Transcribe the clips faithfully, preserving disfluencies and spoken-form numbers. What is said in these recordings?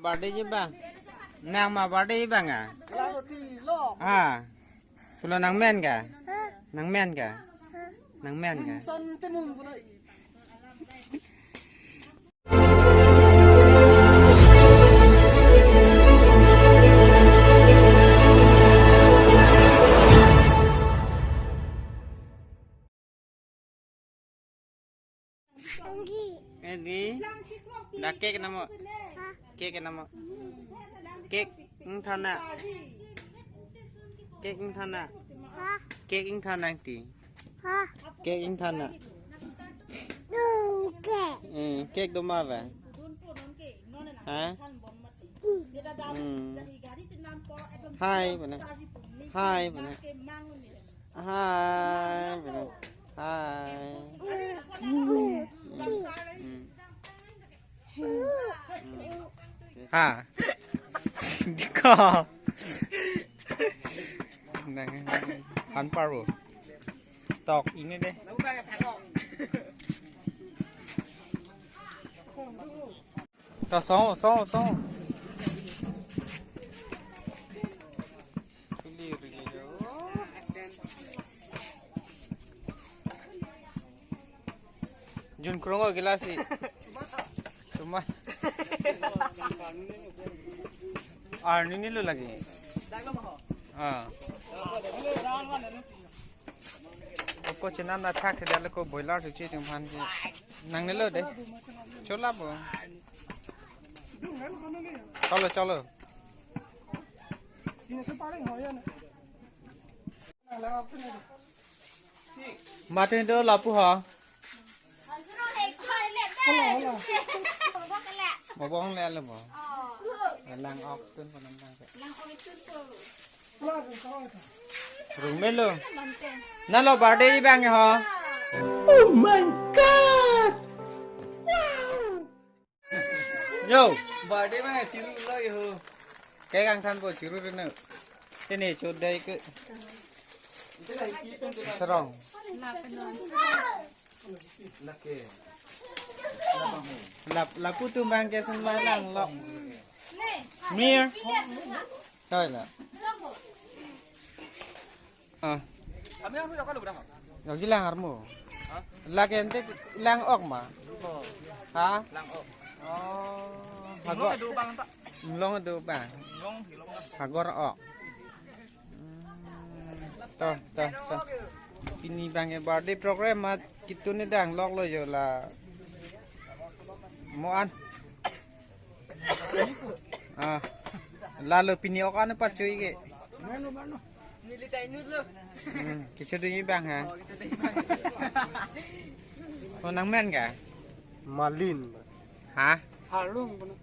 Birthday ji bang. Nang ma birthday ji bang a? Ha. Pulo nang men ka? Nang men ka? Nang men ka? Edi. Da cake namo. Cake namo. Cake ingthana. Cake ingthana. Cake ingthana ti. Cake ingthana. Eh, cake do ma ba? Ha? Hmm. Hai, bana. Hai, bana. Hai, bana. Hai. Hmm. Hmm. Ha. Diko. Nang han paro. Tok ini deh. Ta song, song, song. Chuli ri yo. Jun krong o gelasi. Cuma. Arni ni lo lagi. Ah. Ko chenam na thak thedar ko boiler chuchi ting phan ke. Nang nelo de. Chola bo. Cholo, cholo. Mati do lapu ha. Mabong le lo bo. Lang ok tun ko nang ke. Rung melo. Nalo birthday bang ho. Oh my God! Yo. Birthday bang chiru lo yo. Cake ingthan po chiru rene. Tene chodai ke. Serong. Lap, lapu tu bang ke sen lang lang lok. Mir. Koi la. Ah. Kami harus jawab lu berapa? Jawab ji lang armu. Hah? Lake ente lang ok ma. Oh. Ha? Lang ok. Oh. Hagor. Long do bang, Pak. Long do bang. Long, long. Hagor ok. Hmm. Toh, toh, toh. Pini bang ke birthday program mat kitu ni dang lok lo yo la. Mo an. Ah. Lalo pini ok an pachui ke. Nili tai nut lo. Hmm, kichu dun bang ha. Oh, nang men ka? Malin. Ha? Halung puna.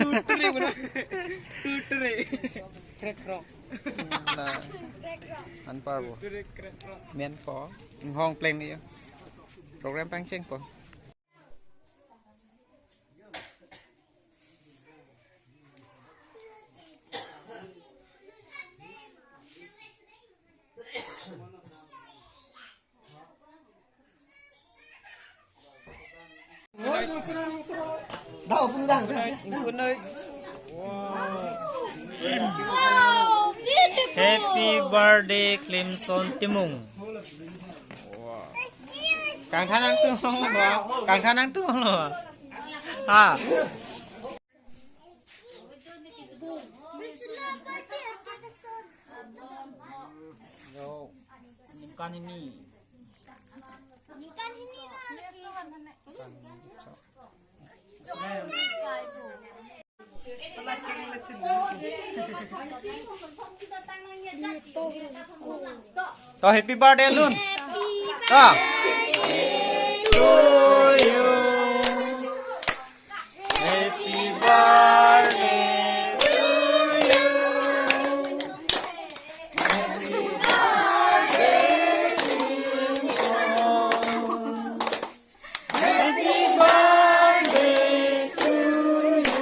Tutri puna. Tutri. Krek krok. Nah. Anpar bo. Tutri krek krok. Men po. Hong pleng ni yo. Program pangcheng po. Happy birthday, Clemson Timung. Kangthan nangtum lo, kangthan nangtum lo. Ha. Yo, bukan ini. To happy birthday lun. To. To you. Happy birthday to you. Happy birthday to you. Happy birthday to you.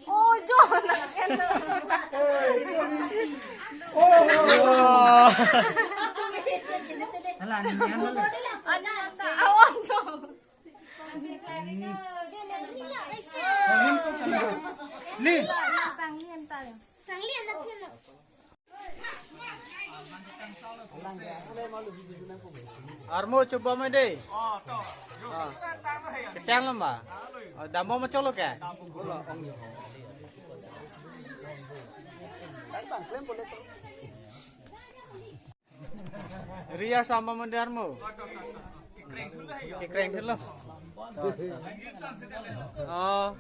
Oh, jo, nak kena. Awan, jo. Ni. Sang lian ta. Sang lian na phi lo. Armo, chobom dei. Ah. Ketang lom ba? Oh, dampo ma cholo ke? Ria sama mandi armo. Kekreng dulu. Oh.